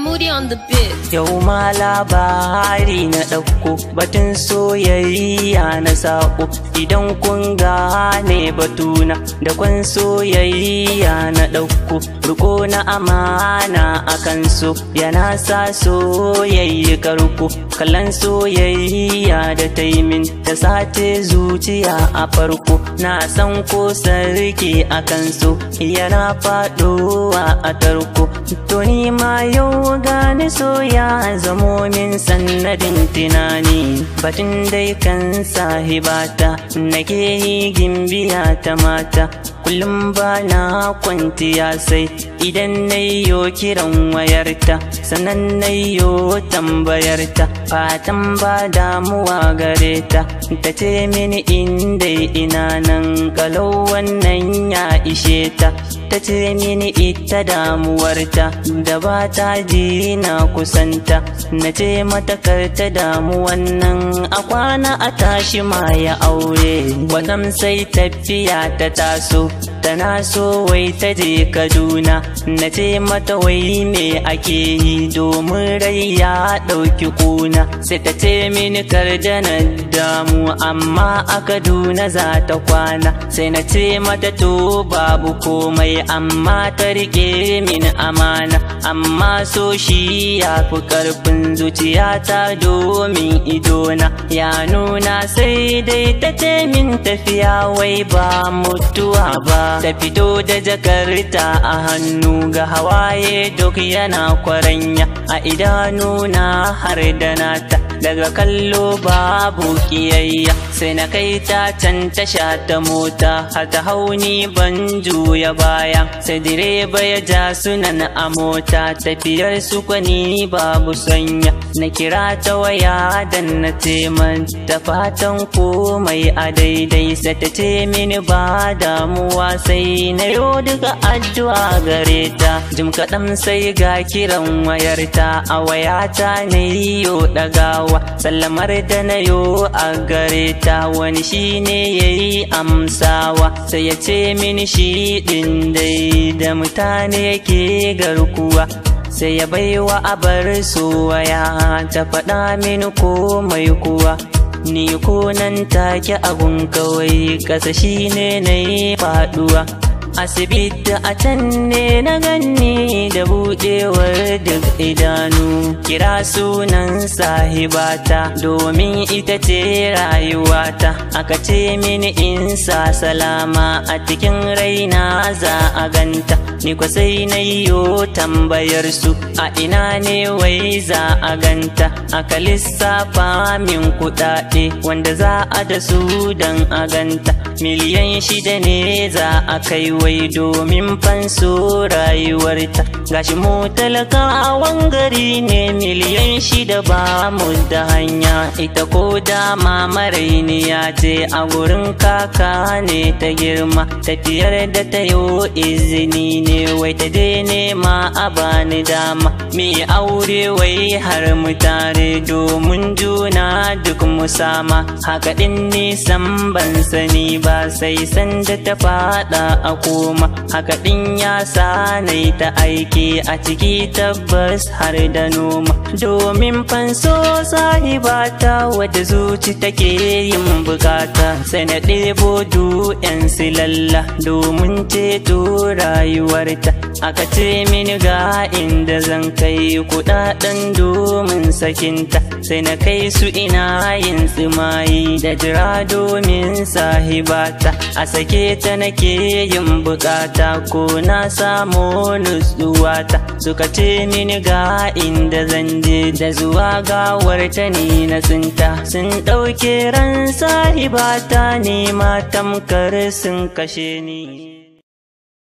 Moody on the beat. Yau ma labari na ɗauko batun soyayya na saƙo. Idan kun gane batuna da kwan soyayya na ɗauko, riko na amana akan so yana sa soyayya karko. Kallon soyayya da taimin ta sace zuciya a farko. Na san ko sarki akan so yana faɗowa a tarko. To ni ma yau gane soya zamo min sannadin tunani. Batun dai kan sahibata nake yi gimbiya ta mata. Kullum ba na kwanciya sai idan na yo kiran wayarta, sannan na yo tambayarta. Fatan ba damuwa gare ta, ta ce mini inda ina nan kalau wannan ya ishe ta. Ta ce mini ita damuwarta da ba ta ji na kusanta. Na ce mata kar ta damu wannan a kwana a tashi ma ya aure. Kwatsam sai tafiya ta taso, tana so wai ta je Kaduna. Na ce mata wai me ake yi domin rai ya ɗauki kuna. Sai ta ce mini kar da na damu amma a Kaduna za ta kwana. Sai na ce mata to babu komai amma ta riƙe mini amana. Amma so shi ya fi ƙarfin zuciyata domin idona ya nuna. Sai dai ta ce min tafiya wai ba mutuwa ba. Ta fito da jakarta a hannu ga hawaye duk yana kwaranya a idanuna har da nata. Daga kallo babu kiyayya, sai na kai ta can tasha ta mota har ta hauni ban juya baya. Sai direba ya ja sunan a mota tafiyar su kwani babu sanya. Na kira ta waya dan na ce ta fatan komai a daidai. Sai ta ce mini ba damuwa, sai na yo duka addu'a gare ta. Jim kaɗan sai ga kiran wayarta a wayata na yo ɗagawa. Sallamar da na yo a gare ta wani shine yayi amsawa. Sai ya ce mini shi ɗin dai da mutane yake garkuwa. Sai ya baiwa abar waya ta faɗa mini komai kuwa. Ni ko nan take abun kawai ƙasa shine na yi faɗuwa. Asibiti a can ne na ganni da buɗewar duk idanu. Kira sunan sahibata domin ita ce rayuwata. Aka ce mini in sa salama a cikin raina za a ganta. Ni kwa sai na yo tambayar su a ina ne wai za a ganta. Aka lissafa min kuɗaɗe wanda za a da su don a ganta. 6 miliyan ne za a kai wai domin fanso rayuwarta. Gashi mu talakawan gari ne, 6 miliyan ba mu da hanya. Ita ko dama marainiya ce a gurin kaka ne ta girma. Tafiyar da ta yo izini ne wai ta je nema a bani dama. Mi aure wai har mu tare domin juna duk mu sama. Haka din nisan ban sani ba sai sanda ta fada a koma. Haka din ya sa na ta aiki a ciki tabbas har da noma. Domin fanso sahibata wadda zuci take yin bukata. Sai na ɗebo du 'yan silalla domin ceto rayuwarta. Aka ce mini ga inda zan kai kuɗaɗen domin sakinta. Sai na kai su ina yin tsimayi da jira domin sahibata a sake ta nake yin bukata ko na samu nutsuwata. Suka ce mini ga inda zan je da zuwa gawar ta ni na tsinta. Sun ɗauke ran sahibata ni ma tamkar sun kashe ni.